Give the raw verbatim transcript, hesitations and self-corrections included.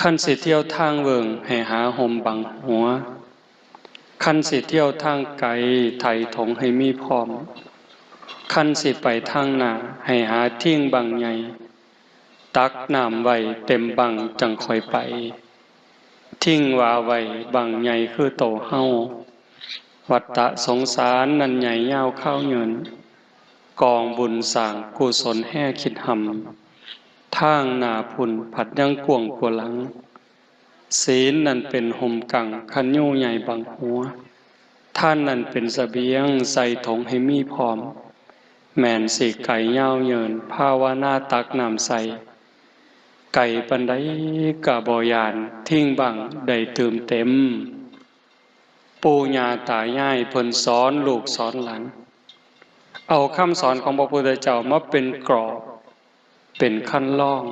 คันสิเที่ยวทางเวิ้งให้หาฮ่มบังหัว คันสิเที่ยวทางไกไถ่ถงให้มีพร้อม คันสิไปทางหน้าให้หาทิ่งบั้งใหญ่ ตักน้ำไว้เต็มบั้งจั่งค่อยไป ทิ่งหว่าไว้บั้งใหญ่คือโตเฮา วัฏฏะสงสารนั้นใหญ่ยาวคาวเยิน กองบุญสร้างกุศลแฮ่คิดหำ ทางหน้าพุ้นผัดยังกว้างกว่าหลัง ศีลนั้นเป็นฮ่มกั้งคันยูใหญ่บังหัว ทานนั้นเป็นเสบียงใส่ถงให้มีพร้อม แม่นสิไกยาวเยินภาวนาตักน้ำใส่ ไกปานใดกะบ่ย้านทิ่งบั้งได้ตื่มเต็ม ปู่ย่าตายายเพิ่นสอนลูกสอนหลาน เอาคำสอนของพระพุทธเจ้ามาเป็นกรอบ เป็นคันลอง